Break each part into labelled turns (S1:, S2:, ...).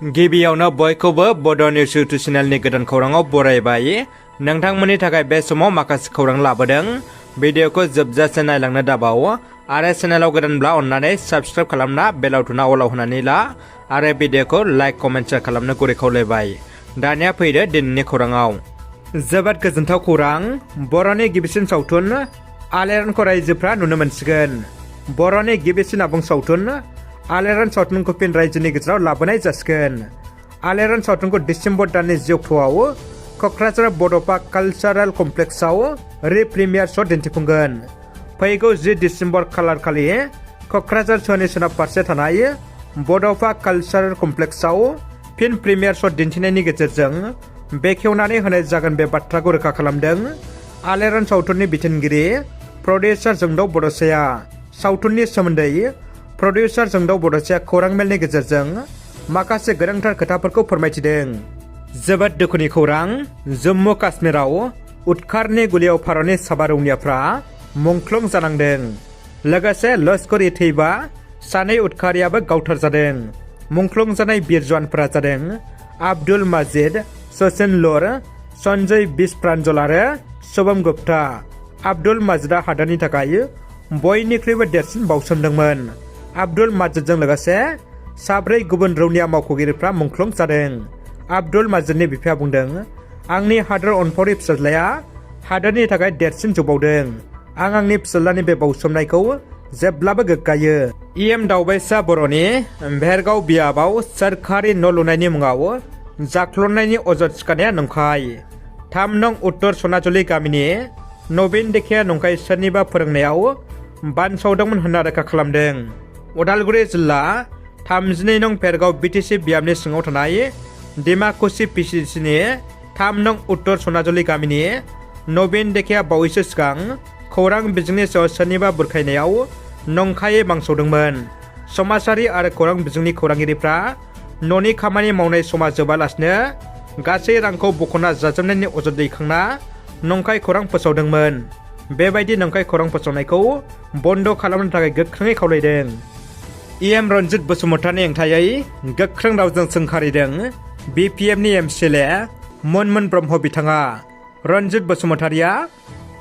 S1: गिबियावनो बयखौबो बड' निउस इउटुब चेनेलनि गोदान खौराङाव बरायबाय। नोंथांमोननि थाखाय बे समाव माखासे खौरां लाबोदों। भिडिअखौ जोबजासे नायलांनो दाबाव आरो चेनेलाव गोदानब्ला अन्नानै साबस्क्राइब खालामना बेल आइकनआ अलाव होनानै ला आरो भिडिअखौ लाइक कमेन्ट शेयार खालामनो गुरै खावलायबाय। दानिया फैदो दिनैनि खौराङाव। जोबोद गोजोनथाव खौरां। बर'नि गिबिसिन सावथुन आलायारनखौ रायजोफ्रा नुनो मोनसिगोन। बर'नि गिबिसिन आबुं सावथुन आलायारन सावथुनखौ फिन रायजोनि गेजेराव लाबोनाय जासिगोन। आलायारन सावथुनखौ डिसेम्बर दाननि 10 अक्ट'आव क'क्राझार बड'फा कालचारेल कमप्लेक्सआव रि-प्रिमियार श' दिन्थिफुंगोन। फैगौ 10 दिसेम्बर खालारखालि क'क्राझार सोहोरनि सोनाब फारसे थानाय बड'फा कालचारेल कमप्लेक्सआव फिन प्रिमियार श' दिन्थिनायनि गेजेरजों बेखेवनानै होनाय जागोन बे बाथ्राखौ रोखा खालामदों आलायारन सावथुननि बिथोनगिरि प्रडिउसार जोंदाव बड'साया। सावथुननि सोमोन्दै प्रडिउसार जोंदाव बड'साया खौरां मेलनि गेजेरजों माखासे गोनांथार खोथाफोरखौ फोरमायथिदों। जोबोद दुखुनि खौरां। जम्मु काश्मीराव उदखारनि गुलियाव भारतनि साबा रौनियाफ्रा मुंख्लं जानांदों। लोगोसे लश्कर-इ तैयबा सानै उदखारियाबो गावथारजादों। मुंख्लं जानाय बिर जवानफोरा जादों आब्दुल माजिद, सचिन लुर, सन्जय बिस-प्रान्जल आरो शुभम गुप्ता। आब्दुल माजिदआ हादोरनि थाखाय बयनिख्रुइबो देरसिन बाउसोमदोंमोन। आब्दुल माजिदजों लोगोसे साब्रै गुबुन रौनिया मावख'गिरिफ्रा मुंख्लं जादों। आब्दुल माजिदनि बिफाया बुंदों, आंनि हादोर अनफावरि फिसाज्लाया हादोरनि थाखाय देरसिन जौबावदों। आं आंनि फिसाज्लानि बे बाउसोमनायखौ जेब्लाबो गोग्गायो। दावबायसा बर'नि भेरगाव बियाबाव सोरखारि न' लुनायनि मुङाव जाख्ल'नायनि अजद थिखानाया नंखाय। 3 नं उत्तर सनाजुलि गामिनि नवीन देखेया नंखाय सोरनिबा फोरोंनायाव बानसावदोंमोन होनना रोखा खालामदों। उदालगुरि जिल्ला 32 नं भेरगाव बिटिसि बियाबनि सिङाव थानाय डिमाकुसि पिसिसिनि 3 नं उत्तर सनाजुलि गामिनि नवीन देखेया बावैसो सिगां खौरां बिजोंनि सायाव सोरनिबा बुरखायनायाव नंखायै बांसावदोंमोन। समाजारि आरो खौरां बिजोंनि खौरांगिरिफ्रा न'नि खामानि मावनाय समा जोबालासिनो गासै रांखौ बख'ना जाजोबनायनि अजद दैखांना नंखाय खौरां फोसावदोंमोन। बेबायदि नंखाय खौरां फोसावनायखौ बन्द' खालामनो थाखाय गोख्रोङै खावलायदों। रन्जित बसुमतारिनि हेंथायै गोख्रों रावजों सोंखारिदों BPFनि MCLA मुनमुन ब्रह्म। बिथाङा रन्जित बसुमतारिया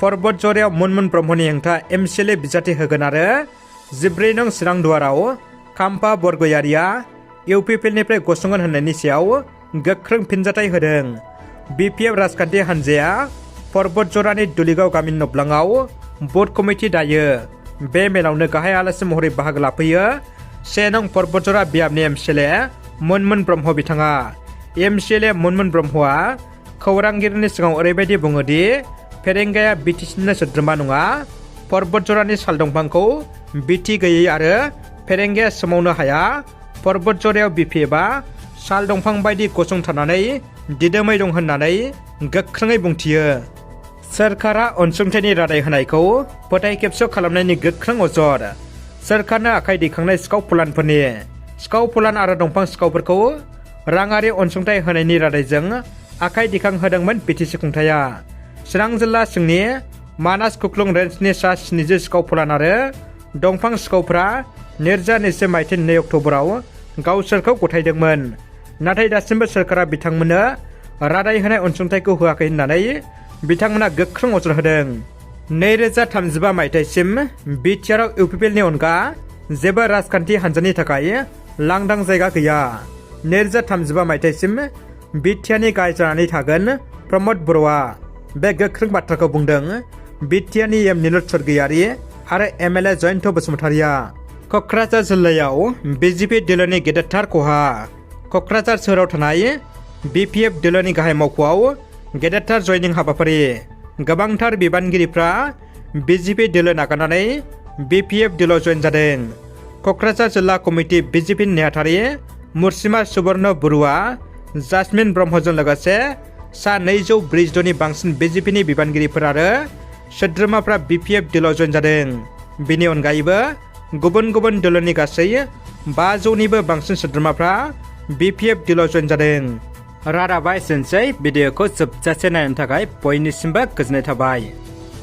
S1: पर्बत जरायाव मुनमुन ब्रह्मनि हेंथा MCLA बिजाथि होगोन आरो 14 नं चिरां दुवाराव खाम्फा बरगयारिया UPPनिफ्राय गसंगोन होननायनि सायाव गोख्रों फिनजाथाय होदों। BPF राजखान्थि हान्जाया पर्बत जरानि दुलिगाव गामिनि नब्लाङाव बर्ड कमिटि दायो। बे मेलावनो गाहाय आलासि महरै बाहागो लाफैयो 1 नं पर्बत जरा बियाबनि MCLA मुनमुन ब्रह्म। बिथाङा MCLA मुनमुन ब्रह्मआ खौरांगिरिनि सिगाङाव ओरैबायदि बुङोदि फेरेंगाया बिटिसिनिनो सोद्रोमा नङा। पर्बत जरानि साल दंफांखौ बिटि गैयै आरो फेरेंगाया सोमावनो हाया। पर्बत जरायाव BPFआ साल दंफां बायदि गसंथानानै दिदोमै दं होननानै गोख्रोङै बुंथियो। सोरखारा अनसुंथाइनि रादाय होनायखौ फोथाय खेबस' खालामनायनि गोख्रों अजद। सोरखारनो आखाइ दैखांनाय सिखाव फलानफोरनि सिखाव फलान आरो दंफां सिखावफोरखौ राङारि अनसुंथाइ होनायनि रादायजों आखाइ दिखांहोदोंमोन बिटिसि खुंथाया। चिरां जिल्ला सिंनि मानास खुख्लुं रेन्जनि सा 70 सिखाव फलान आरो दंफां सिखावफ्रा 2020 मायथाइनि 2 अक्ट'बराव गावसोरखौ गथायदोंमोन। नाथाय दासिमबो सोरखारा बिथांमोननो रादाय होनाय अनसुंथाइखौ होआखै होननानै बिथांमोना गोख्रों अजद होदों। 2035 मायथाइसिम बिटिआरआव UPPनि अनगा जेबो राजखान्थि हान्जानि थाखाय लांदां जायगा गैया। 2035 मायथाइसिम बिटिआरनि गाहाय जानानै थागोन प्रमद बर'आ। बे गोख्रों बाथ्राखौ बुंदों बिटिआरनि निलुत स्वर्गियारि आरो MLA जयन्त बसुमतारिया। क'क्राझार जिल्लायाव BJP दोलोनि गेदेरथार खहा। क'क्राझार सोहोराव थानाय BPF दोलोनि गाहाय मावख'आव गेदेरथार जयनिं हाबाफारि। गोबांथार बिबानगिरिफ्रा BJP दोलो नागारनानै BPF दोलोआव जयेन जादों। क'क्राझार जिल्ला कमिटि BJP नेहाथारि मुर्सिमा सुबर्ण बरुवा, जासमिन ब्रह्मजों लोगोसे सा 246नि बांसिन BJPनि बिबानगिरिफोर आरो सोद्रोमाफ्रा BPF दोलोआव जयेन जादों। बेनि अनगायैबो गुबुन गुबुन दोलोनि गासै 500निबो बांसिन सोद्रोमाफ्रा BPF दोलोआव जयेन जादों। रादाबा एसेनोसै। भिडिअखौ जोबजासे नायनो थाखाय बयनिसिमबो गोजोननाय थाबाय।